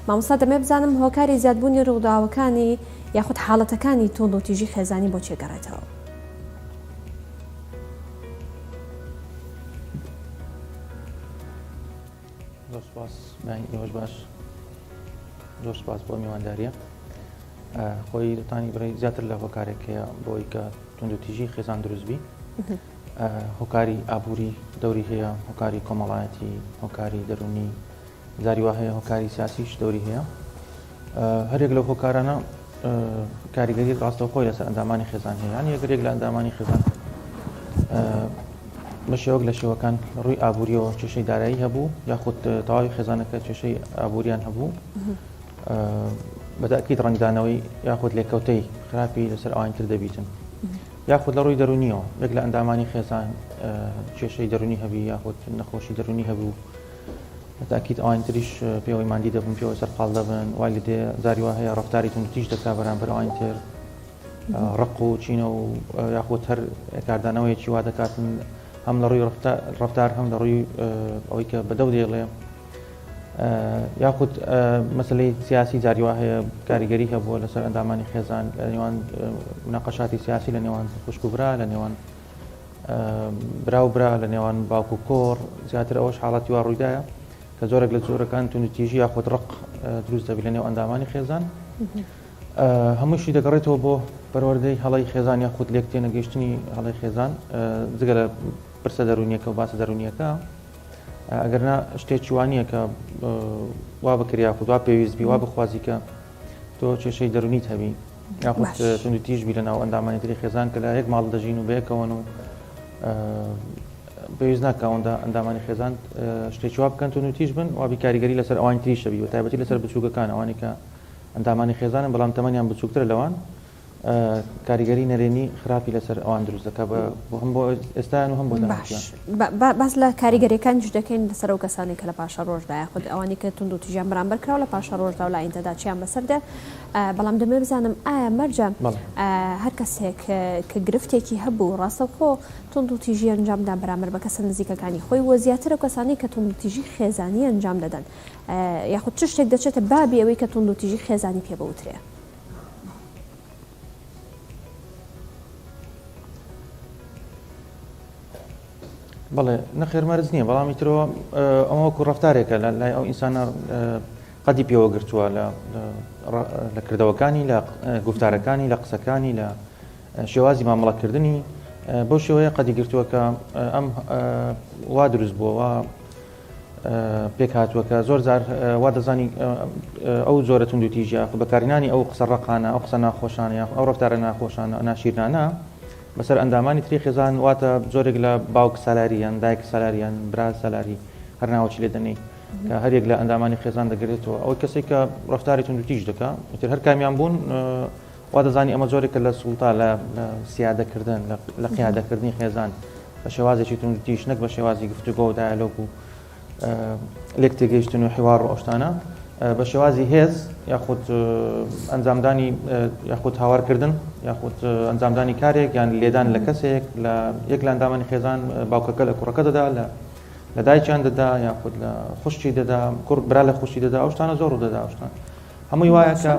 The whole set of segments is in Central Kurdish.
مامۆستا دەمەوێ بزانم هۆکاری زیادبوونی ڕووداوەکانی یاخود حاڵەتەکانی توندوتیژی خێزانی بۆ چی گەڕێتەوە؟ زۆر سپاس ئێوەش باش زۆر سپاس بۆ میوانداریە خۆی دەتانی بڕی زیاتر لە هۆکارێک هەیە بۆی کە توندوتیژی خێزان دروست بی هۆکاری ئابووری دەوری هەیە هۆکاری کۆمەڵایەتی هۆکاری دەرونی جاری وا هەیە هۆکاری سیاسیش دەوری هەیە هەرێک لەو هۆکارانە کاریگەری ڕاستەوخۆی لەسەر ئەندامانی خێزان هەیە یان یەکێک لە ئەندامانی خێزان بە شێوەک لە شێوەکان ڕووی ئابووریەوە کێشەی دارایی هەبوو یاخود تەواوی خێزانەکە کێشەی ئابووریان هەبوو بەتاکیید ڕەنگدانەوەی یاخود لێکەوتەی خراپی لەسەر ئەوان تر دەبیتن یاخود لە ڕووی دەرونیەوە یەک لە ئەندامانی خێزان کێشەی دەرونی هەبی یاخود نەخۆشی دەرونی هەبوو بە تاکید ئەوانی تریش پێوەی ماندی دەبن، پێوەی سەرقاڵ دەبن، وای لێ دێ جاری وا هەیە ڕەفتاری توندوتیژ دەکا بەرامبەر ئەوانی تر، ڕق و چینە و یاخود هەر کاردانەوەیەکی وا دەکاتن هەم لە ڕووی ڕەفتار هەم لە ڕووی ئەوەی کە بەدەو دەیڵێ یاخود مەسلەی سیاسی جاری وا هەیە کاریگەری هەبووە لەسەر ئەندامانی خێزان لە نێوان مناقەشاتی سیاسی لە نێوان خوشک و برا لە نێوان برا و برا لە نێوان باوک و کۆڕ زیاتر ئەوەش حاڵەتی وا ڕوویدایە کە زۆرێک لە جۆرەکان توندوتیژی یاخود ڕق دروست دەبی لە نێو ئەندامانی خێزان هەمووشی دەگەڕێتەوە بۆ پەروەردەی هەڵی خێزان یاخود لێک تێنەگەیشتنی هەڵی خێزان جگە لە پرسە دەرونیەکە و باسە دەرونیەکە ئەگەر نا شتێکی وانە کە وا بکرێ یاخود وا پێویست بی وا بخوازی کە تۆ کێشەی دەرونیت هەبی یاخود توندوتیژ بی لەناو ئەندامانی تری خێزان کە لە یەک ماڵ دەژین و بەیەکەوەن و پێویست ناکە ئەوەندە ئەندامانی خێزان شتێکی وا بکەن توندوتیژ بن وابی کاریگەری لەسەر ئەوانی تریش هەبی و تایبەتی لەسەر بچووکەکان ئەوانی کە ئەندامانی خێزانن بەڵام تەمەنیان بچووکترە لەوان کاریگەری نەرێنی خراپی لەسەر ئەوان دروست دەکات بە هەم بۆ ئێستایان و هەم بۆ داهاتوویان. باش باس لە کاریگەریەکانیش دەکەین لەسەر ئەو کەسانەی کە لە پاشەڕۆژدا یاخود ئەوانەی کە توندوتیژیان بەرامبەر کراوە لە پاشەڕۆژدا و لە ئایندەدا چیان بەسەر دێ بەڵام دەمەوێت بزانم ئایا مەرجە هەر کەسێک کە گرفتێکی هەبوو ڕاستەوخۆ توندوتیژی ئەنجامدا بەرامبەر بە کەسە نزیکەکانی خۆی و زیاتر ئەو کەسانەی کە توندوتیژی خێزانی ئەنجام دەدەن یاخود چ شتێک دەچێتە بابی ئەوەی کە توندوتیژی خێزانی پێ بوترێ؟ بەڵێ نەخێر مەرج نییە بەڵام ئیترەوە ئەمە وەکو ڕفتارێکە لە لای ئەو ئینسانە قەدی پێوە گرتووە لە کردەوەکانی لە گفتارەکانی لە قسەکانی لە شێوازی مامەڵەکردنی بەو شێوەیە قەدی گرتووە کە ئەم وا دروست بووە پێکهاتووە کە زۆر جار وا دەزانی ئەو جۆرە توندوتیژیە بەکارهێنانی ئەو قسە ڕەقانە ئەو قسە ناخۆشانە یاخود ئەو ڕەفتارە ناخۆشانە ناشیرنانە بەسەر ئەندامانی تری خێزان واتە جۆرێک لە باوک سالاری یان دایک سالاری یان برا سالاری هەر ناوەکی لێ دەنێی کە هەریەک لە ئەندامانی خێزان دەگرێتەوە ئەوەی کەسێک کە ڕەفتاری توندوتیژ دەکا ئیتر هەر کامیان بوون وا دەزانی ئەمە جۆرێکە لە سوڵتا لە سیادەکردن لە قیادەکردنی خێزان بە شێوازێکی توندوتیژ نەک بە شێوازی گفتوگۆ و دایالۆگ و لێک تێگەیشتن و حیوار و ئەوشتانە بە شێوازی هێز یاخود ئەنجامدانی یاخود هاوارکردن یاخود ئەنجامدانی کارێک یان لێدان لە کەسێک لە یەک لە ئەندامانی خێزان باوکەکە لە کوڕەکە دەدا لە لە دایکیان دەدا یاخود لە خوشکی دەدا کوڕ برا لە خوشکی دەدا ئەو شتانە زۆر ڕوو دەدا ئەو شتان هەمووی وایە کە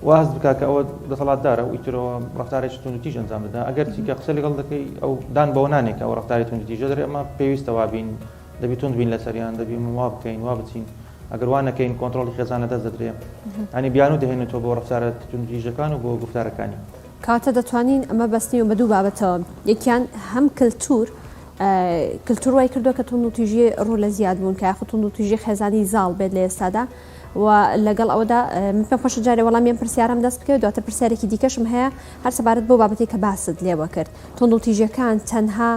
وا هەست بکا کە ئەوە دەسەڵاتدارە و ئیترەوە ڕەفتارێکی توندوتیژ ئەنجام دەدا ئەگەر چی کە قسە لەگەڵ دەکەی ئەو دان بەوە نانێ کە ئەو ڕەفتاری توندوتیژە دەرێ ئەمە پێویستە وا بین دەبی توند بین لەسەریان دەبی وا بکەین وا بچین ئەگەر وا نەکەین کۆنترۆڵی خێزان لەدەست دەدرێ ینی بیانوو دەهێنێتەوە بۆ ڕەفتارە توندوتیژەکان و بۆ گوفتارەکانی. کەواتە دەتوانین ئەمە بەستنیەوە بە دوو بابەتەوە یەکیان هەم کلتور کلتور وای کردووە کە توندوتیژی ڕوو لە زیاد بوون کە یاخود توندوتیژی خێزانی زاڵ بێت لە ئێستادا و لەگەڵ ئەوەدا من پێم خۆشە جارێ وەڵامی ئەم پرسیارەم دەست بکەوێت دواتر پرسیارێکی دیکەشم هەیە هەر سەبارەت بەو بابەتەی کە باست لێوە کرد توندوتیژیەکان تەنها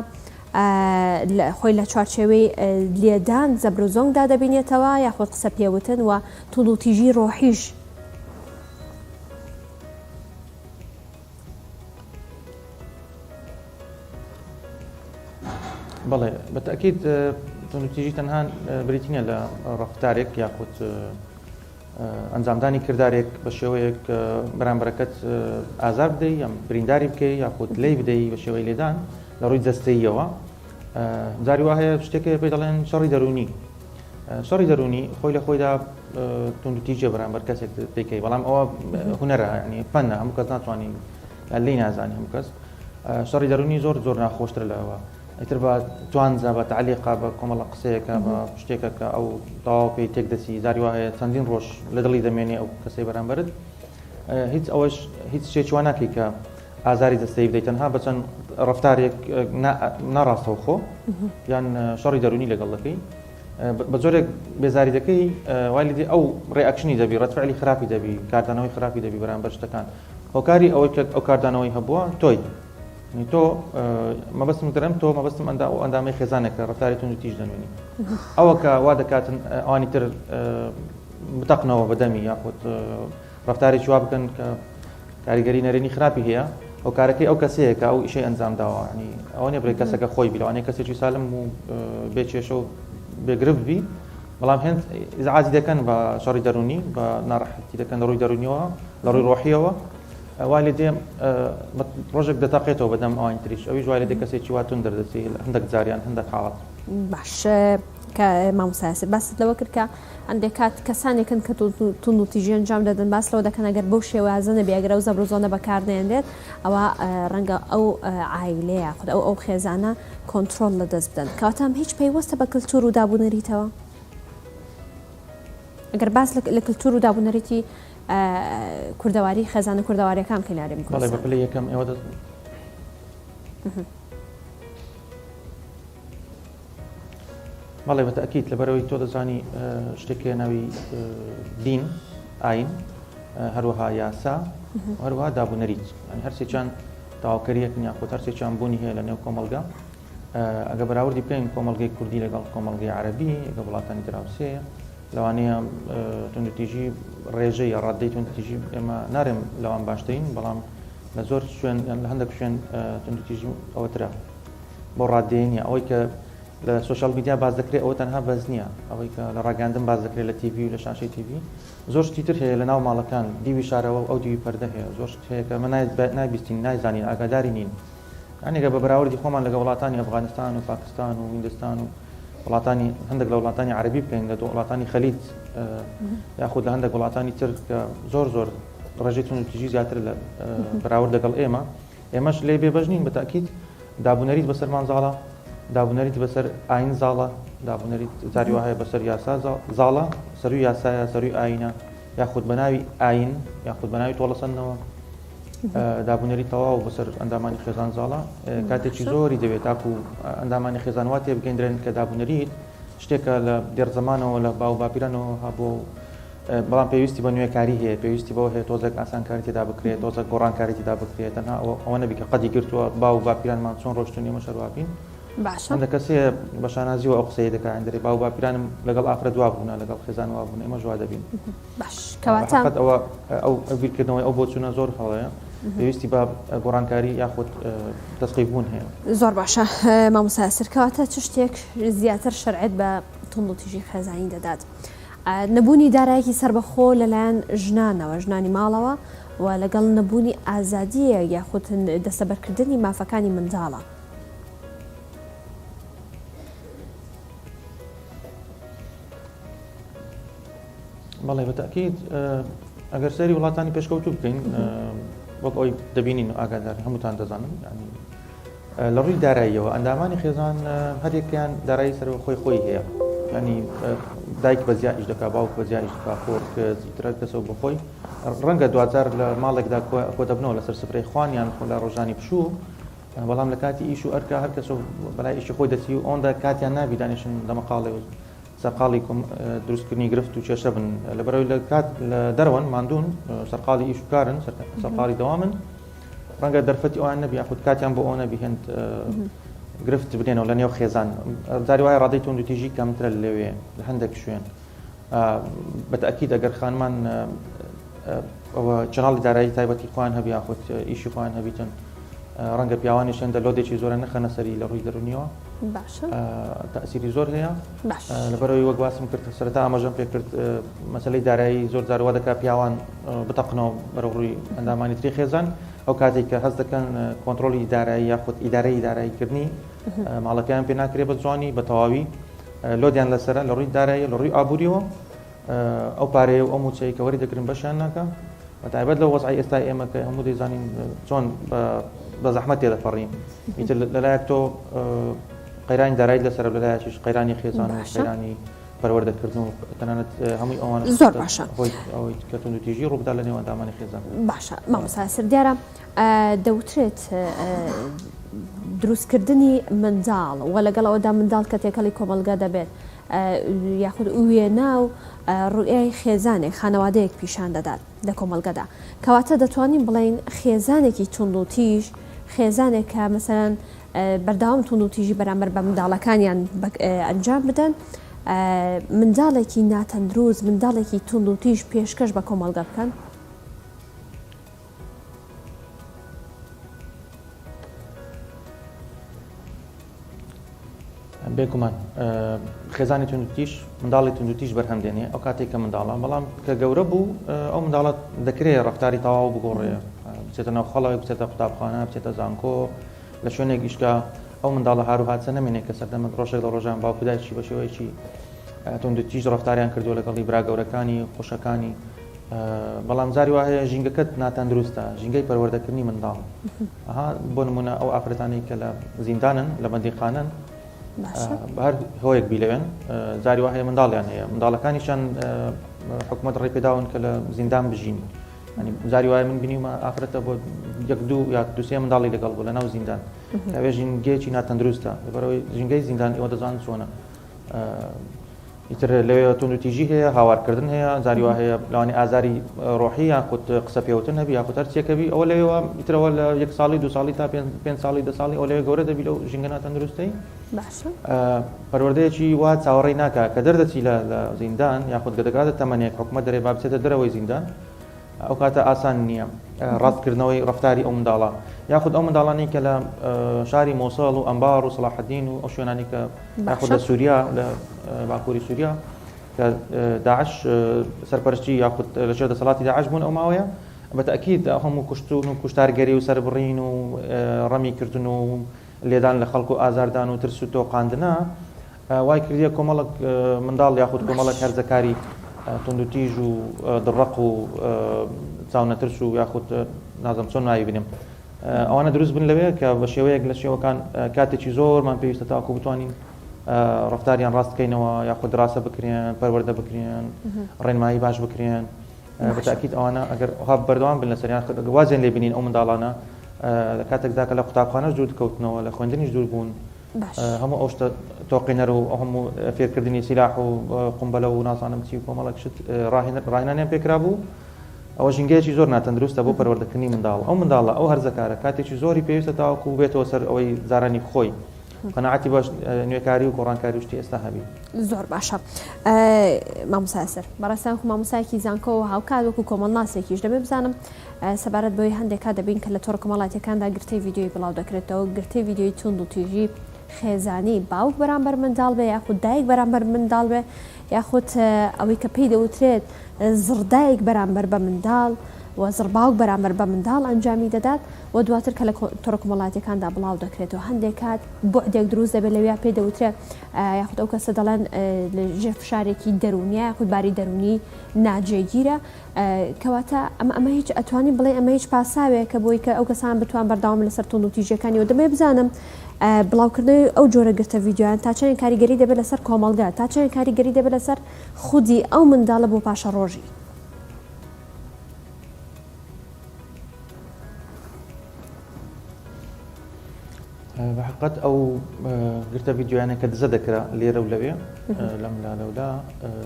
خۆی لە چوارچێوەی لێدان زەبر و زۆنگدا دەبینێتەوە یاخود قسە پێوتن و توندوتیژی ڕۆحیش بەڵێ بە تەئکید توندوتیژی تەنها بریتی نییە لە ڕەفتارێک یاخود ئەنجامدانی کردارێک بە شێوەیەک بەرامبەرەکەت ئازار بدەی یان برینداری بکەی یاخود لێی بدەی بە شێوەی لێدان لە ڕووی جەستەییەوە جاری وا هەیە شتێک هەیە پێی دەڵێن شەڕی دەروونی شەڕی دەروونی خۆی لە خۆیدا. توندوتیژیە بەرامبەر کەسێک دەیکەی بەڵام ئەوە هونەرە ینی فەنە هەموو کەس ناتوانانی لێی نازانی هەموو کەس شەڕی دەرونی زۆر زۆر ناخۆشتر لەوە ئیتر بە توانجە بە تعلیقە بە کۆمەڵە قسەیەکە بە شتێکە کە ئەو تەواو پێی تێک دەچی جاری وا هەیە چەندین ڕۆژ لە دڵی دەمێنێ ئەو کەسەی بەرامبەرت هیچ ئەوەش هیچ شتێکی وا ناکەی کە ئازاری جەستەیی بدەیت تەنها بە چەند ڕەفتارێک ناڕاستەوخۆ یان شەڕی دەرونی لەگەڵ دەکەی بە جۆرێک بێزاری دەکەی وای لێ ئەو reaction ی دەبی ڕەتفعلی خراپی دەبی کاردانەوەی خراپی دەبی بەرامبەر شتەکان هۆکاری ئەوەی کە ئەو کاردانەوەی هەبووە تۆی تۆ مەبەستم دەرم تۆ مەبەستم ئەندا ئەو ئەندامەی خێزانێکە ڕەفتاری توند و تیژ دەنوێنی ئەوە کە وا دەکاتن ئەوانی تر بتەقنەوە بە دەمی یاخود ڕەفتارێکی وا بکەن کە کاریگەری نەرێنی خراپی هەیە هۆکارەکەی ئەو کەسەیە کە ئەو ئیشەی ئەنجام داوە ینی ئەوە نیە بڵێ کەسەکە خۆی بی لەوانەیە کەسێکی سالم و بێ کێشە و بێگرفت بی بەڵام هێند ئیزعاجی دەکەن بە شەڕی دەرونی بە ناڕەحەتی دەکەن لە ڕووی دەرونیەوە لە ڕووی ڕۆحیەوە وای لێ دێ ڕۆژێک دەتەقێتەوە بەدەم ئەوانی تریش ئەویش وای لێ دێ کەسێکی وا توند دەردەچێ هەندێک جاریان هەندێک حاڵەت. باش کە مامۆستا یاسر باست لەوە کرد کە هەندێک کات کەسانێکن کە توندوتیژی ئەنجام دەدەن باس لەوە دەکەن ئەگەر بەو شێوازە نەبێ ئەگەر ئەو زەبروزۆنە بەکار نەهێنرێت ئەوە ڕەنگە ئەو عایلەیە یاخود ئەو ئەو خێزانە کۆنترۆڵ لەدەست بدەن کەواتە ئەم هیچ پەیوەستە بە کلتور و دابونەریتەوە؟ ئەگەر باس لە کلتور و دابونەریتی کوردەواری خێزانە کوردەواریەکان بکەین لە هەرێمی بەڵێ بە کوردستان. پلەی یەکەم ئێوە دەست بەڵێ بە تەئکید لەبەرئەوەی تۆ دەزانی شتێک هەیە ناوی دین ئاین هەروەها یاسا هەروەها دابونەریت یانی هەرسێکیان تەواوکەریەکن یاخود هەرسێکیان بوونی هەیە لە نێو کۆمەڵگا ئەگە بەراوردی بکەین کۆمەڵگەی کوردی لەگەڵ کۆمەڵگەی عەرەبی لەگەڵ وڵاتانی دراوسێ لەوانەیە توندوتیژی ڕێژەی یا ڕادەی توندوتیژی ئێمە نارێم لەوان باشترین بەڵام لە زۆر شوێن لە هەندێک شوێن توندوتیژی ئەوەترە بەو ڕادەیە نییە. ئەوەی کە لە social media باس دەکرێت ئەوە تەنها بەس نییە. ئەوەی کە لە ڕاگەیاندن باس دەکرێت لە تیڤی و لە شاشەی تیڤی زۆر شتی تر هەیە لە ناو ماڵەکان دیوی شارەوە و ئەو دیوی پەردە هەیە زۆر شت هەیە کە ئەمە نایبیستین نایزانین ئاگاداری نین. یانی گەر بە بەراوردی خۆمان لەگەڵ وڵاتانی ئەفغانستان و پاکستان و هیندستان و وڵاتانی هەندێک لە وڵاتانی عەرەبی بکەین لە وڵاتانی خەلیج یاخود لە هەندێک وڵاتانی تر کە زۆر زۆر ڕێژەی توندوتیژی زیاتر لە بەراورد لەگەڵ ئێمە ئێمەش لێی بێ بەش نین بە تەئکید دابونەریت بەسەرمان زاڵە، دابونەریت بەسەر ئاین زاڵە، دابونەریت جاری وا هەیە بەسەر یاسا زاڵە، سەروی یاسایە، سەروی ئاینە، یاخود بە ناوی ئاین یاخود بە ناوی تۆڵەسەندنەوە دابونەریت تەواو بەسەر ئەندامانی خێزان زاڵە، کاتێکی زۆری دەوێت تاکو ئەندامانی خێزان وا تێبگەیندرێن کە دابونەریت شتێکە لە دێڕزەمانەوە لە باو باپیرانەوە هەبووە و بەڵام پێویستی بە نوێکاری هەیە، پێویستی بەوە هەیە تۆزێک ئاسانکاری تێدا بکرێت، تۆزێک گۆڕانکاری تێدا بکرێت، تەنها ئەوە نەبی کە قەدی گرتووە، باو و باپیرانمان چۆن ڕۆیشتوون ئێمەش هەروا بین. باشە. هەندێک کەس هەیە بە شانازیەوە ئەو قسەیە دەکات، یان دەرێ باو و باپیرانم لەگەڵ ئافرەت وا بوونە، لەگەڵ خێزان وا بوونە، ئێمەش وا دەبین. باش کەواتە. حەقیقەت ئەوە ئەو بیرکردنەوەی ئەو بۆچوونە زۆر هەڵەیە، پێویستی بە گۆڕانکاری یاخود تەسقیف بوون هەیە. زۆر باشە مامۆستا یاسر، کەواتە چ شتێک زیاتر شەرعیەت بە توندوتیژی خێزانی دەدات؟ نەبوونی دارایەکی سەربەخۆ لەلایەن ژنانەوە، ژنانی ماڵەوە، و لەگەڵ نەبوونی ئازادییە یاخود دەستەبەرکردنی مافەکانی منداڵە. بەڵێ بە تەئکید ئەگەر سەیری وڵاتانی پێشکەوتوو بکەین وەک ئەوەی دەبینین و ئاگادار هەمووتان دەزانن یانی لە ڕووی داراییەوە ئەندامانی خێزان هەریەکەیان دارایی سەربەخۆی خۆی هەیە ینی دایک بە جیا ئیش دەکا باوک بە جیا ئیش دەکا خۆر کچ ئیتر هەر کەسەو بۆ خۆی ڕەنگە دواجار لە ماڵێکدا کۆ دەبنەوە لەسەر سفرەی خوان یان لە ڕۆژانی پشوو بەڵام لە کاتی ئیش و ئەرکە هەر کەسەو بەلای ئیشی خۆی دەچی و ئەوەندە کاتیان نابی دانیشن دەمەقاڵێ و سەرقاڵی دروستکردنی گرفت و کێشە بن لەبەرەوەی لە کات لە دەرەوەن ماندوون سەرقاڵی ئیش و کارن سەرقاڵی دەوامن ڕەنگە دەرفەتی ئەوان نەبی یاخود کاتیان بۆ ئەوە نەبی هێند گرفت بنێنەوە لە نێو خێزان جاری وایە ڕادەی توندوتیژی کەمترە لەوێ لە هەندێک شوێن بەتەئکید ئەگەر خانمان ئەوە channel ی دارایی تایبەتی خۆیان هەبی یاخود ئیشی خۆیان هەبیتن ڕەنگە پیاوانیش هێندە load ێکی زۆرە نەخەنە سەری لە ڕووی دەرونیەوە باشە تەئسیری زۆر هەیە لەبەرەوەی وەک باسم کرد سەرەتا ئاماژەم پێ کرد مەسەلەی دارایی زۆر جار وا دەکات پیاوان بتەقنەوە بەرەو ڕووی ئەندامانی تری خێزان ئەو کاتێک کە هەست دەکەن کۆنترۆڵی دارایی یاخود ئیدارەی داراییکردنی ماڵەکەیان پێ ناکرێ بە جوانی بە تەواوی load یان لەسەرە لە ڕووی دارایی لە ڕووی ئابووریەوە. ئەو پارەیە و ئەو مووچەی کە وەری دەگرن بەشیان ناکا بە تایبەت لەو وەزعی ئێستای ئێمە کە هەموو دەیزانین چۆن بە زەحمەت تێدەپەڕین ئیتر لەلایەک تۆ قەیرانی دارایت لەسەرە لەلایەکیش قەیرانی خێزان و قەیرانی پەروەردەکردن و تەنانەت هەمووی ئەوانە زۆر باشە هۆی ئەوەی کە توندوتیژی ڕووبدا لە نێوان ئەندامانی خێزان. باشە مامۆستا یاسر دیارە دەوترێت دروستکردنی منداڵ و لەگەڵ ئەوەدا منداڵ کە تێکەڵی کۆمەڵگا دەبێت یاخود وێنا و ڕوئیای خێزانێک خانەوادەیەک پیشان دەدات لە کۆمەڵگەدا کەواتە دەتوانین بڵێین خێزانێکی توندوتیژ خێزانێک کە مەسەلەن بەردەوام توندوتیژی بەرامبەر بە منداڵەکانیان ئەنجام بدەن منداڵێکی ناتەندروست منداڵێکی توندوتیژ پێشکەش بە کۆمەڵگە بکەن؟ بێگومان خێزانی توندوتیژ منداڵی توندوتیژ بەرهەم دێنێ ئەو کاتێک کە منداڵە بەڵام کە گەورە بوو ئەو منداڵە دەکرێت ڕفتاری تەواو بگۆڕێ بچێتە ناو خەڵک بچێتە قوتابخانە بچێتە زانکۆ لە شوێنێک ئیشکا ئەو منداڵە هاروهاچە نەمێنێت کە سەردەمە ڕۆژێک لە ڕۆژان باوک و دایکی بە شێوەیەکی توندوتیژ ڕفتاریان کردووە لەگەڵی برا گەورەکانی خوشەکانی بەڵام جاری وا هەیە ژینگەکەت ناتەندروستە ژینگەی پەروەردەکردنی منداڵ ئەها بۆ نمونە ئەو ئافرەتانەی کە لە زیندانن لە بەندیخانەن بە هەر هۆیەک بی لەوێن جاری وا هەیە منداڵیان هەیە منداڵەکانیشان حکوومەت ڕێ پێداون کە لە زیندان بژین ینی جاری وایە من بینیومە ئافرەتە بۆ یەک دوو یا دوسێ منداڵی لەگەڵ بوو لە ناو زیندان ئەوێ ژینگەیەکی ناتەندروستە لەبەرەوەی ژینگەی زیندان ئێوە دەزان چۆنە ئیتر لەوێ توندوتیژی هەیە، هاوارکردن هەیە، جاری وا هەیە لەوانەیە ئازاری ڕۆحی یاخود قسە پێوتن هەبی یاخود هەر چیەکە بی ئەوە لەوێوە ئیترەوە لە یەک ساڵی دو ساڵی تا پێنج ساڵی دە ساڵی ئەوە لەوێ گەورە دەبی لەو ژینگە ناتەندروستەی باشە پەروەردەیەکی وا چاوەڕێی ناکا کە دەردەچی لە لە زیندان یاخود گە دەگاتە تەمەنێک حکومەت دەرێ با بچێتە دەرەوەی زیندان ئەو کاتە ئاسان نییە ڕاستکردنەوەی ڕەفتاری ئەو منداڵە یاخود ئەو منداڵانەی کە لە شاری مۆسەڵ و ئەمبار و سەڵاحەدین و ئەو شوێنانی کە یاخود لە سووریا لە باکووری سووریا کە داعش سەرپەرشتی یاخود لەژێر دەسەڵاتی داعش بوون ئەو ماوەیە بە تەئکید هەموو کوشتون و کوشتارگەری و سەربڕین و ڕەمی کردن و لێدان لە خەڵک و ئازاردان و ترس و تۆقاندنە وای کردیە کۆمەڵک منداڵ یاخود کۆمەڵک هەرزەکاری توندوتیژ و دڕەق و چاونەترس و یاخود نازم چۆن ناوی بنێم ئەوانە دروست بن لەوێ کە بە شێوەیەک لە شێوەکان کاتێکی زۆرمان پێویستە تاکو بتوانین ڕفتاریان ڕاست بکەینەوە یاخود ڕاستە بکرێن پەروەردە بکرێن ڕێنمایی باش بکرێن بەتاکیت ئەوانە ئەگەر ها بەردەوام بن لەسەریان وازیان لێ بینین ئەو منداڵانە لە کاتێکدا کە لە قوتابخانەش دوور کەوتنەوە لە خوێندنیش دوور بوون هەموو ئەو شتە تۆقێنەر و هەموو فێرکردنی سیلاح و قومبەلە و نازانم چی و کۆمەڵێک شت ڕاهێنانیان پێکرابوو ئەوە ژینگەیەکی زۆر ناتەندروستە بۆ پەروەردەکردنی منداڵ ئەو منداڵە ئەو هەرزەکارە کاتێکی زۆری پێویستە تاوەکو بێتەوە سەر ئەوەی جارانی خۆی قەناعەتی بە نوێکاری و گۆڕانکاری و شتی ئێستا هەبی. زۆر باشە مامۆستا یاسر بەڕێزتان وەکو مامۆستایەکی زانکۆ و هاوکات وەکو کۆمەڵناسێکیش دەمێ بزانم سەبارەت بەوەی هەندێک کات دەبین کە لە تۆڕە کۆمەڵاتیەکاندا گرتەی ڤیدیۆیی بڵاو دەکرێتەوە گرتەی ڤیدیۆیی توند و تیژی خێزانی باوک بەرامبەر منداڵ بێ یاخود دایک بەرامبەر منداڵ بێ یاخود ئەوەی کە پێی دەوترێت زڕدایک بەرامبەر بە منداڵ و زڕباوک بەرامبەر بە منداڵ ئەنجامی دەدات و دواتر کە لە تۆڕە کۆمەڵاتیەکاندا بڵاو دەکرێتەوە هەندێک کات بوعدێک دروست دەبێت لەویا پێی دەوترێت یاخود ئەو کەسە دەڵێن لە ژێر فشارێکی دەروونیە یاخود باری دەروونی ناجێگیرە کەواتە ئەمە ئەمە هیچ ئەتوانین بڵێ ئەمە هیچ پاساوێکە بۆی کە ئەو کەسان بتوان بەردەوام لەسەر توندوتیژیەکانی و دەمەوێت بزانم بڵاوکردنەوەی ئەو جۆرە گرتە ڤیدیۆیان تا چەند کاریگەری دەبێت لەسەر کۆمەڵگە تا چەند کاریگەری دەبێت لەسەر خودی ئەو منداڵە بۆ پاشەڕۆژی. بە حقت ئەو گرتە ڤیددیویانە کە دزە دەکرا لێرە و لەوێ لەم لا لەولا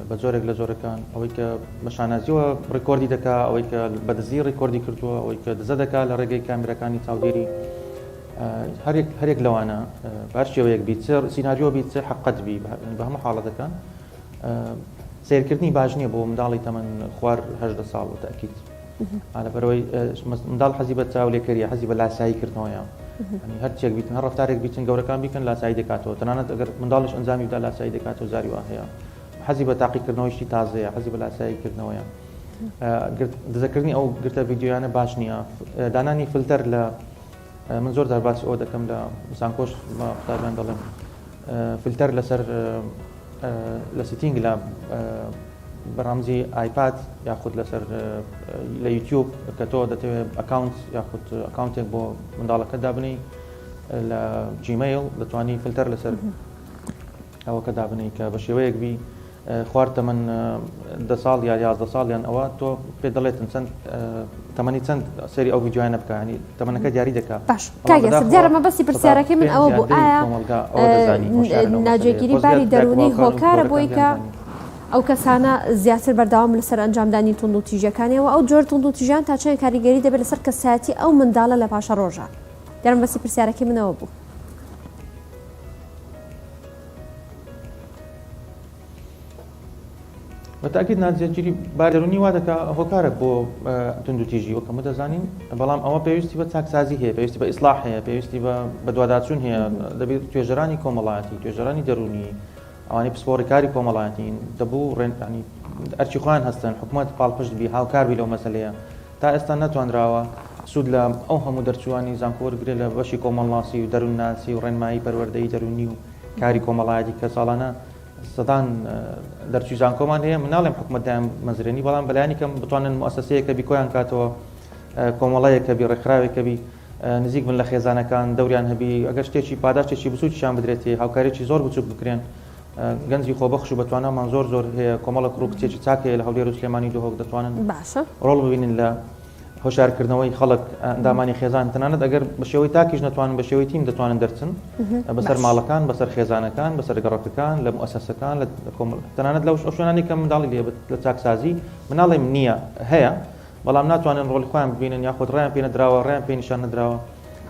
بە جۆرێک لە جۆرەکان ئەوەی کە بە شانازیەوە ڕیکۆردی دەکا ئەوەی کە بە دزی ڕیکۆردی کردووە ئەوەی کە دزە دەکا لە ڕێگەی کامیرەکانی چاودێری هەرێک هەرێک لەوانە بار شێوەیەک بیت سیناریۆ بیت حقت بی بە هەموو حاڵەتەکان سیرکردنی باش نییە بۆ منداڵی تەمەن خوار هەدە ساڵ تاکیت لەبەرەوەی منداڵ حەزی بە چاولێکەریە حەزی بە لاسایی کردنەوەیە هەر چێک بیتن هەر ڕفتارێک بیتن گەورەکان بیکەن لاسایی دەکاتەوە تەنانەت ئەگەر منداڵیش ئەنجامی بدا لاسایی دەکاتەوە جاری وا هەیە حەزی بە تاقیکردنەوەی شتی تازەیە حەزی بە لاسایی کردنەوەیە دزەکردنی ئەو گرتە ڤیددیویانە باش نییە دانانی فلتەر لە من زۆر جار باسی ئەوە دەکەم لە زانکۆش بە قوتابیان دەڵێم فلتەر لەسەر لە setting لە. بەرامزی ئایپاد یاخود لەسەر لە یوتیوب کە تۆ دەتەوێت account یاخود account ێک بۆ منداڵەکە دابنی لە جیمەیل دەتوانی فلتەر لەسەر ئەوەکە دابنێی کە بە شێوەیەک بی خوار تەمەن دە ساڵ یا 11 ساڵ یان ئەوە تۆ پێ دەڵێتن چەند تەمەنی چەند سەیری ئەو ڤیدیۆیانە بکە ینی تەمەنەکە دیاری دەکا باش کاک یاسر دیارە مەبەستی پرسیارەکەی من ئەوە بوو ئایا ناجێگیری باری دەروونی هۆکارە بۆی کە ئەو کەسانە زیاتر بەردەوام لەسەر ئەنجامدانی توندوتیژیەکانیەوە ئەو جۆر توندوتیژیان تا چەند کاریگەری دەبێت لەسەر کەسایەتی ئەو منداڵە لە پاشە ڕۆژە دیارە مەبەستی پرسیارەکەی منەوە بوو. بە تاکید ناجێگیری باری دەروونی وا دەکا هۆکارە بۆ توندوتیژی وەک هەموو دەزانین بەڵام ئەوە پێویستی بە چاکسازی هەیە پێویستی بە ئیسلاح هەیە پێویستی بە بەدواداچوون هەیە دەبێت توێژەرانی کۆمەڵایەتی توێژەرانی دەروونی ئەوانەی پسپۆڕی کاری کۆمەڵایەتین دەبوو ڕێنانی ئەرچی خۆیان هەستن حکوومەت پاڵپشت بی هاوکار بی لەو مەسلەیە تا ئێستا نەتوانراوە سوود لە ئەو هەموو دەرچووانی زانکۆ وەرگرێت لە بەشی کۆمەڵناسی و دەروونناسی و ڕێنمایی پەروەردەیی دەروونی و کاری کۆمەڵایەتی کە ساڵانە سەدان دەرچووی زانکۆمان هەیە من ناڵێم حکومەت دایان مەزرێنی بەڵام بەلایەنی کەم بتوانن موئەسەسەیەک هەبی کۆیان کاتەوە کۆمەڵەیەک هەبی ڕێکخراوێک هەبی نزیک بن لە خێزانەکان دەوریان هەبی ئەگەر شتێکی پاداشتێکی بچووکیشان بدرێتێ هاوکاریی زۆر بچووک بکرێن گەنجی خۆبەخش و بەتوانامان زۆر زۆر هەیە کۆمەڵە کوڕ و کچێکی چاک هەیە لە هەولێر و سلێمانی و دهۆک دەتوانن باشە ڕۆڵ ببینن لە هۆشیارکردنەوەی خەڵک ئەندامانی خێزان تەنانەت ئەگەر بە شێوەی تاکیش نەتوانن بە شێوەی تیم دەتوانن دەرچن بەسەر ماڵەکان بەسەر خێزانەکان بەسەر گەڕەکەکان لە موئەسەسەکان لە کۆمەڵ تەنانەت لەو شوێنانی کە منداڵی لێ لە چاکسازی مناڵێم نییە هەیە بەڵام ناتوانن ڕۆڵی خۆیان ببینن یاخود ڕێیان پێ نەدراوە ڕێیان پێ نیشان نەدراوە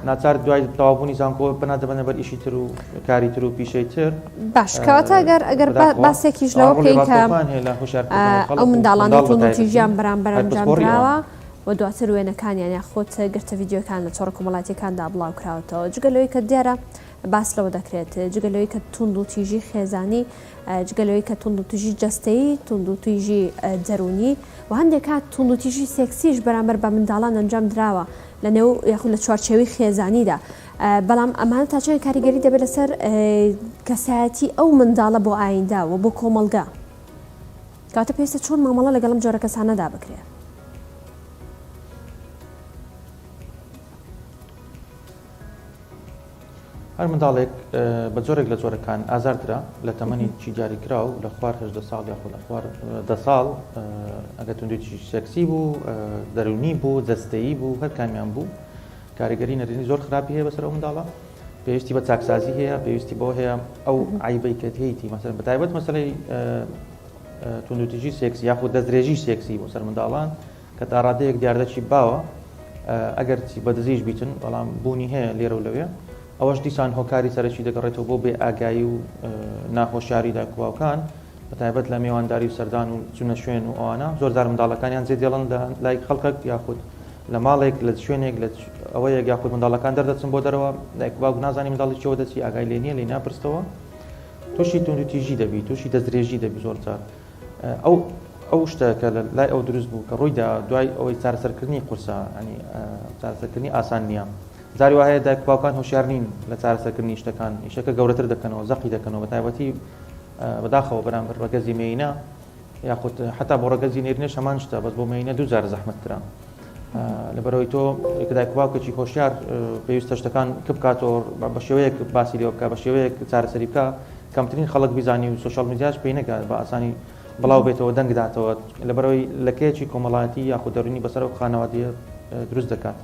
ناچار دوای تەواوبوونی زانکۆ پەنا دەبەنە بەر ئیشی تر و کاری تر و پیشەی تر. باش کەواتە ئەگەر ئەگەر باسێکیش لەوە بکەین کە ئەو منداڵانەی توندوتیژیان بەرامبەر ئەنجام دراوە و دواتر وێنەکانیان یاخود گرتە ڤیدیۆکان لە تۆڕە کۆمەڵایەتیەکاندا بڵاو کراوەتەوە جگە لەوەی کە دیارە باس لەوە دەکرێت جگە لەوەی کە توندوتیژی خێزانی جگە لەوەی کە توندوتیژی جەستەیی توندوتیژی دەروونی و هەندێک کات توندوتیژی سێکسیش بەرامبەر بە منداڵان ئەنجام دراوە لە نێو یاخود لە چوارچێوەی خێزانیدا بەڵام ئەمانە تا چەند کاریگەری دەبێت لەسەر کەسایەتی ئەو منداڵە بۆ ئایندە و بۆ کۆمەڵگە کاتە پێویستە چۆن مامەڵە لەگەڵ ئەم جۆرە کەسانەدا بکرێت؟ هەر منداڵێک بە جۆرێک لە جۆرەکان ئازار درا لە تەمەنی چی دیاریکراو لە خوار هەژدە ساڵ یاخود لە خوار دە ساڵ ئەگەر توندوتیژی سێکسی بوو دەروونی بوو جەستەیی بوو هەر کامیان بوو کاریگەری نەرێنی زۆر خراپی هەیە بەسەر ئەو منداڵە پێویستی بە چاکسازی هەیە پێویستی بۆ هەیە ئەو عیبەی کە هەیەی مەسەر بە تایبەت مەسەلەی توندوتیژی سێکسی یاخود دەستدرێژی سێکسی بۆ سەر منداڵان کە تا ڕادەیەک دیاردەکی باوە ئەگەرچی بە دزیش بیتن بەڵام بوونی هەیە لێرە و لەوێ ئەوەش دیسان هۆکاری سەرەکی دەگەڕێتەوە بۆ بێ ئاگایی و ناهۆشیاری دایک و باوکان بە تایبەت لە مێوانداری و سەردان و چونە شوێن و ئەوانە زۆر جار منداڵەکانیان جێ دێڵن لە لای خەڵکەک یاخود لە ماڵێک لە شوێنێک لە ئەوەیەک یاخود منداڵەکان دەردەچن بۆ دەرەوە دایک و باوک نازانی منداڵی چێوە دەچی ئاگای لێ نییە لێی ناپرستەوە تووشی توندوتیژی دەبی تووشی دەستدرێژی دەبی زۆر جار ئەو ئەو شتە کە لە لای ئەو دروست بوو کە ڕوویدا دوای ئەوەی چارەسەرکردنی قورسە ینی چارەسەرکردنی ئاسان نییە جاری وا هەیە دایک و باوکان هۆشیار نین لە چارەسەرکردنی شتەکان ئیشەکە گەورەتر دەکەنەوە زەقی دەکەنەوە بە تایبەتی بەداخەوە بەرامبەر ڕەگەزی مێینە یاخود حتا بۆ ڕەگەزی نێرینەش هەمان شتە بەس بۆ مێینە دوو جار زەحمەتترە لەبەرەوەی تۆ کە دایک و باوکێکی هۆشیار پێویستە شتەکان کپ بکاتەوە بە شێوەیەک باسی لێوە بکە بە شێوەیەک چارەسەری بکە کەمترین خەڵک بیزانی و سۆشیال میدیاش پێی نەگات بە ئاسانی بڵاو بێتەوە دەنگ داتەوە لەبەرەوەی لەکەیەکی کۆمەڵایەتی یاخود دەروونی بەسەر ئەو خانەوادەیە دروست دەکات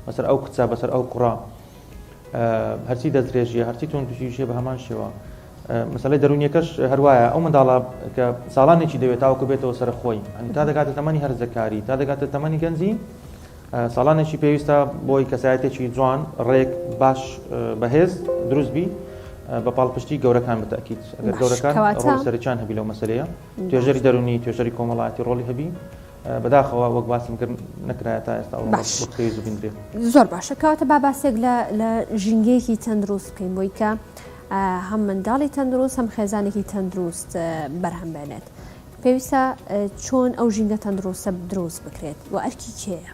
بەسەر ئەو کچە بەسەر ئەو کوڕە هەرچی دەستدرێژیە هەرچی توندوتیژیە بە هەمان شێوە مەسەلەی دەروونیەکەش هەروایە ئەو منداڵە کە ساڵانێکی دەوێت تاوەکو بێتەوە سەر خۆی ئەنی تا دەگاتە تەمەنی هەرزەکاری تا دەگاتە تەمەنی گەنجی ساڵانێکی پێویستە بۆی کەسایەتێکی جوان ڕێک باش بەهێز دروست بی بە پاڵپشتی گەورەکان بەتەکیت ئەگەر گەورەکان ڕۆڵی سەرەکیان هەبی لەو مەسەلەیە توێژەری دەروونی توێژەری کۆمەڵایەتی ڕۆڵی هەبی بەداخەوە وەک باسم کرد نەکرایە تا ئێستا ئەو باش. وەک پێویست ببیندرێ. زۆر باشە کەواتە با باسێک لە لە ژینگەیەکی تەندروست بکەین بۆی کە هەم منداڵی تەندروست هەم خێزانێکی تەندروست بەرهەم بێنێت پێویستە چۆن ئەو ژینگە تەندروستە دروست بکرێت و ئەرکی کێیە؟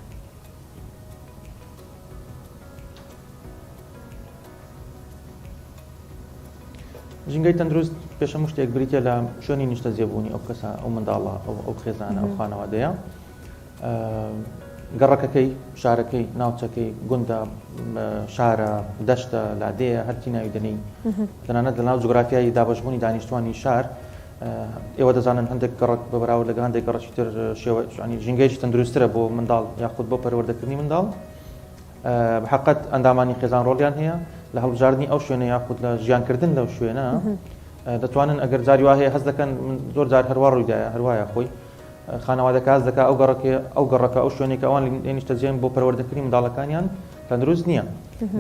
ژینگەی تەندروست پێش هەموو شتێک بریتیە لە شوێنی نیشتەجێبوونی ئەو کەسە، ئەو منداڵە، ئەو خێزانە، ئەو خانەوادەیە، گەڕەکەکەی، شارەکەی، ناوچەکەی، گوندە، شارە، دەشتە، لادێیە، هەرچی ناوی دەنێی. تەنانەت لەناو جوگرافیای دابەشبوونی دانیشتوانی شار، ئێوە دەزانن هەندێک گەڕەک بە بەراورد لەگەڵ هەندێک گەڕەکی تر شێوە یانی ژینگەیەکی تەندروستترە بۆ منداڵ یاخود بۆ پەروەردەکردنی منداڵ. بە حەقت ئەندامانی خێزان ڕۆڵیان هەیە لە هەڵبژاردنی ئەو شوێنە یاخود لە ژیانکردن لەو شوێنە دەتوانن ئەگەر جاری وا هەیە هەست دەکەن من زۆر جار هەروا ڕوویدایە هەروایە خۆی خانەوادەکە هەست دەکا ئەو گەڕەکێ ئەو گەڕەکە ئەو شوێنێک کە ئەوان لێ نیشتەجێن بۆ پەروەردەکردنی منداڵەکانیان تەندروست نییە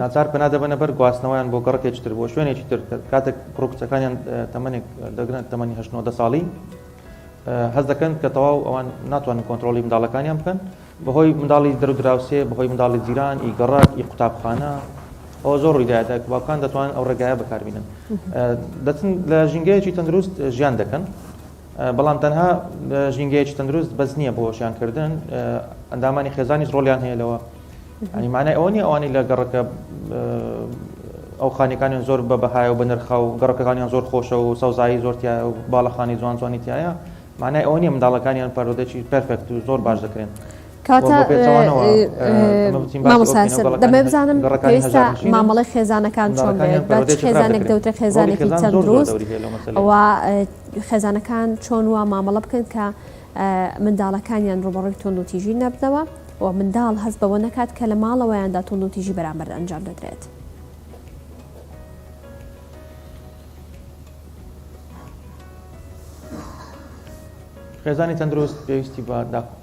ناچار پەنا دەبەنە بەر گواستنەوەیان بۆ گەڕەکێکی تر بۆ شوێنێکی تر کاتێک کوڕ و کچەکانیان تەمەنێک دەگرن تەمەنی هەشت نۆ دە ساڵی هەست دەکەن کە تەواو ئەوان ناتوانن کۆنترۆڵی منداڵەکانیان بکەن بەهۆی منداڵی دەر و دراوسێ، بەهۆی منداڵی جیران، ئی گەڕەک، ئی قوتابخانە، ئەوە زۆر ڕوویدایە دایک و باوکان دەتوانن ئەو ڕێگایە بەکاربینن. دەچن لە ژینگەیەکی تەندروست ژیان دەکەن، بەڵام تەنها ژینگەیەکی تەندروست بەس نییە بۆ ژیانکردن، ئەندامانی خێزانیش ڕۆڵیان هەیە لەوە. یانی مانای ئەوە نییە ئەوانەی لە گەڕەکە ئەو خانیەکانیان زۆر بە بەهایە و بە نرخە و گەڕەکەکانیان زۆر خۆشە و سەوزایی زۆر تیایە و باڵەخانی جوان جوانی تیایە، مانای ئەوە نییە منداڵەکانیان پەروەردەیەکی پێرفێکت و زۆر باش دەکرێن. کەواتە مامۆستا یاسر دەمەوێت بزانم پێویستە مامەڵەی خێزانەکان چۆن بێت بە چ خێزانێک دەوترێت خێزانێکی تەندروست و خێزانەکان چۆن وا مامەڵە بکەن کە منداڵەکانیان ڕووبەڕووی توندوتیژی نەبنەوە و منداڵ هەست بەوە نەکات کە لە ماڵەوەیاندا توندوتیژی بەرامبەر ئەنجام دەدرێت. خێزانی تەندروست پێویستی بە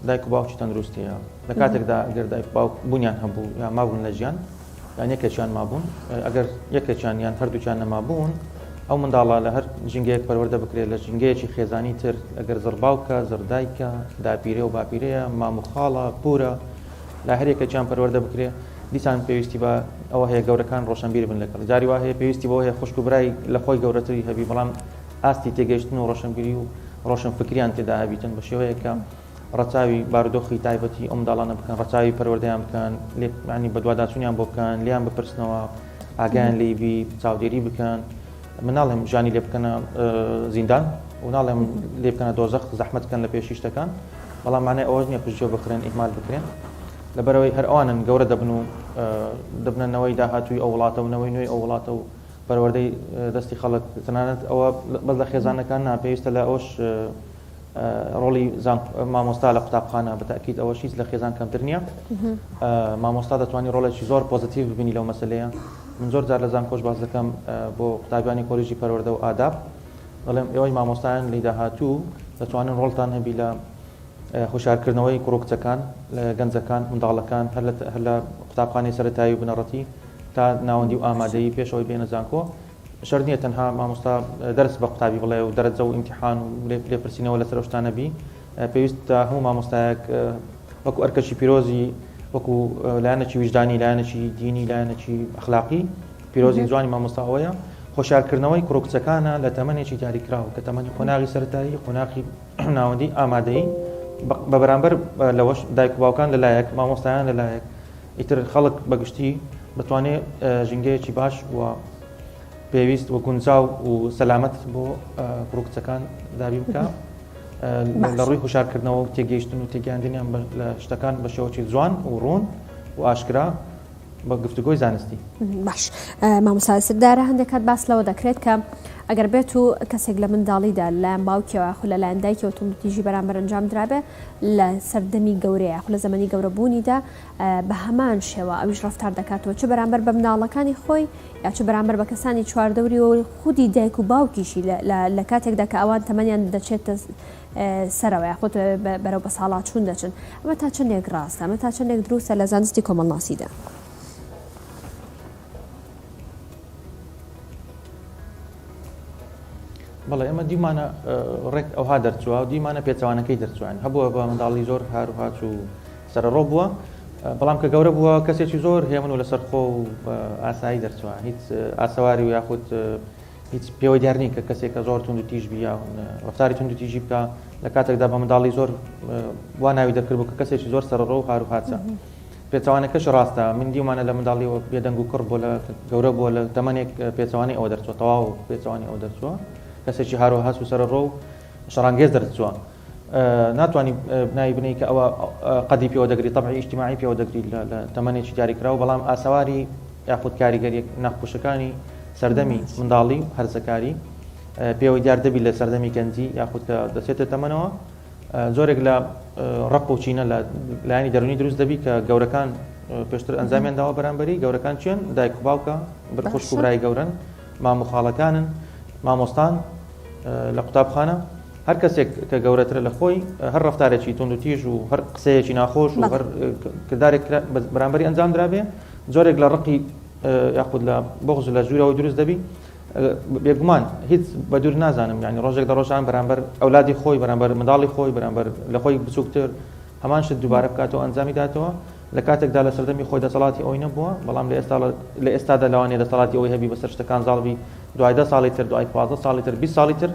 دایک و باوکی تەندروست هەیە لە کاتێکدا ئەگەر دایک باوک بوونیان هەبوو یا مابوون لە ژیان یان یەکێکیان مابوون ئەگەر یەکێکیان یان هەردووکیان نەمابوون ئەو منداڵە لە هەر ژینگەیەک پەروەردە بکرێت لە ژینگەیەکی خێزانی تر ئەگەر زڕباوکە زڕدایکە داپیرە و باپیرەیە مام و خاڵە پورە لە هەر یەکێکیان پەروەردە بکرێت دیسان پێویستی بە ئەوە هەیە گەورەکان ڕۆشنبیر بن لەگەڵ جاری وا هەیە پێویستی بەوە هەیە خوشک و برای لە خۆی گەورەتری هەبی بەڵام ئاستی تێگەیشتن و ڕۆشنبیری و ڕۆشنفکریان تێدا هەبیتن بە شێوەیەک کە ڕەچاوی بارودۆخی تایبەتی ئەو منداڵانە بکەن ڕەچاوی پەروەردەیان بکەن لێ یانی بەدواداچوونیان بۆ بکەن لێیان بپرسنەوە ئاگایان لێی بی چاودێری بکەن من ناڵێم ژیانی لێ بکەنە زیندان و ناڵێم لێ بکەنە دۆزەخ زەحمەت بکەن لە پێشی شتەکان بەڵام مانای ئەوەش نییە پشتگوێ بخرێن ئیهمال بکرێن لەبەرئەوەی هەر ئەوانن گەورە دەبن و دەبنە نەوەی داهاتووی ئەو وڵاتە و نەوەی نوێی ئەو وڵاتە و پەروەردەی دەستی خەڵک تەنانەت ئەوە بەس لە خێزانەکان نا پێویستە لە ئەوش ڕۆڵی مامۆستا لە قوتابخانە بە تاکیید ئەوەش هیچ لە خێزان کەمتر نییە مامۆستا دەتوانانی ڕۆڵێکی زۆر پۆزیتیڤ ببینی لەو مەسلەیە من زۆر جار لە زانکۆش باس دەکەم بۆ قوتابیانی کۆلیژی پەروەردە و ئاداب دەڵێم ئێوەی مامۆستایان لی داهاتوو دەتوانن ڕۆڵتان هەبی لە هۆشیارکردنەوەی کوڕ و کچەکان، گەنجەکان، منداڵەکان هەر لە قوتابخانەی سەرەتایی و بنەڕەتی تا ناوەندی و ئامادەیی پێش ئەوەی بێنە زانکۆ، شەرت نییە تەنها مامۆستا دەرس بە قوتابی بڵێ و دەرەجە و ئیمتیحان و لێپرسینەوە لەسەر ئەو شتانە بی، پێویستە هەموو مامۆستایەک وەکو ئەرکەکی پیرۆزی وەکو لایەنێکی ویژدانی، لایەنێکی دینی، لایەنێکی ئەخلاقی پیرۆزی جوانی مامۆستا ئەوەیە هۆشیارکردنەوەی کوڕ و کچەکانە لە تەمەنێکی دیاریکراو کە تەمەنی قۆناغی سەرەتایی، قۆناغی ناوەندی ئامادەیی بە بەرامبەر لەوەش دایک و باوکان لەلایەک مامۆستایان لەلایەک ئیتر خەڵک بەگشتی بتوانێت ژینگەیەکی باش و پێویست و گونجاو و سەلامەت بۆ کوڕ و کچەکان دابین بکە لە ڕووی هوشارکردنەوە و تێگەیشتن و تێگەیاندنیان لە شتەکان بە شێوەکی جوان و ڕوون و ئاشکرا بە گفتوگۆی زانستی. باش مامۆستا سردارە هەندێک کات باس لەوە دەکرێت کە ئەگەر بێت و کەسێک لە منداڵیدا لەلایەن باوکیەوە یاخود لەلایەن دایکەوە توندوتیژی بەرامبەر ئەنجام درابێ لە سەردەمی گەورەیە یاخود لە زەمەنی گەورەبوونیدا بە هەمان شێوە ئەویش ڕەفتار دەکاتەوە چ بەرامبەر بە مناڵەکانی خۆی یا چ بەرامبەر بە کەسانی چواردەوری و خودی دایک و باوکیشی لە کاتێکدا کە ئەوان تەمەنیان دەچێتە سەرەوە یاخود بەرەو بەساڵاچوون دەچن، ئەمە تا چەندێک ڕاستە؟ ئەمە تا چەندێک دروستە لە زانستی کۆمەڵناسیدا؟ بەڵێ ئێمە دیمانە ڕێک ئەوها دەرچووە و دیمانە پێچەوانەکەی دەرچووان هەبووە بە منداڵی زۆر هار و هاچ و سەرڕۆ بووە بەڵام کە گەورە بووە کەسێکی زۆر هێمن و لەسەر خۆ و ئاسایی دەرچووە هیچ ئاسەواری و یاخود هیچ پێوەی دیار نییە کە کەسێک کە زۆر توند و تیژ بی یا ڕەفتاری توند و تیژی بکا لە کاتێکدا بە منداڵی زۆر وا ناوی دەرکرد بوو کە کەسێکی زۆر سەرەڕۆ و هاروهاچە. پێچەوانەکەشی ڕاستە، من دیومانە لە منداڵیەوە بێدەنگ و کڕ بووە لە گەورە بووە لە تەمەنێک پێچەوانەی ئەوە دەرچووە تەواو پێچەوانەی ئەوە دەرچووە کەسێکی هاروهاس و سەرەڕۆ و شەڕانگێز دەرچووە ناتوانانی ناوی بنەی کە ئەوە قەدی پێوە دەگری تەبعی ئیجتیماعی پێوە دەگری لە تەمەنێکی دیاریکراو بەڵام ئاسەواری یاخود کاریگەریە ناخۆشەکانی سەردەمی منداڵی و هەرزەکاری پێوەی دیار دەبی لە سەردەمی گەنجی یاخود کە دەچێتە تەمەنەوە جۆرێک لە ڕق و چینە لە لایەنی دەرونی دروست دەبی کە گەورەکان پێشتر ئەنجامیان داوە بەرامبەری گەورەکان چێن دایک و باوکە خوشک و برای گەورن مام و خاڵەکانن مامۆستان لە قوتابخانە هەر کەسێک کە گەورەترە لە خۆی هەر ڕفتارێکی توند و تیژ و هەر قسەیەکی ناخۆش و هەر کردارێک بەرامبەری ئەنجام درابێ جۆرێک لە ڕقی یاخود لە بغز لە ژوورەوەی دروست دەبی بێگومان هیچ بە دوور نازانم یانی ڕۆژێک لە ڕۆژان بەرامبەر ئەولادی خۆی بەرامبەر منداڵی خۆی بەرامبەر لە خۆی بچووکتر هەمان شت دووبارە بکاتەوە ئەنجامی داتەوە لە کاتێکدا لە سەردەمی خۆی دەسەڵاتی ئەوی نەبووە بەڵام لە ئێستا لە ئێستادا لەوانەیە دەسەڵاتی ئەوەی هەبی بەسەر شتەکان زاڵبی دوای دە ساڵی تر دوای 15 ساڵی تر 20 ساڵی تر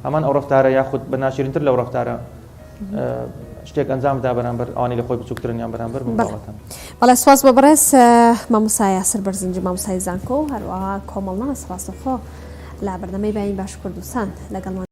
هەمان ئەو ڕەفتارە یاخود بە ناشرینتر لەو ڕەفتارە شتێک ئەنجام بدا بەرامبەر ئەوانەی لە خۆی بچووکترن یان بەرامبەر منداڵەکان. بەڵێ سوپاس بۆ بەڕێز مامۆستا یاسر بەرزنجی مامۆستای زانکۆ و هەروەها کۆمەڵناس ڕاستەوخۆ لە بەرنامەی بەیانی باش کوردستان لەگەڵمان.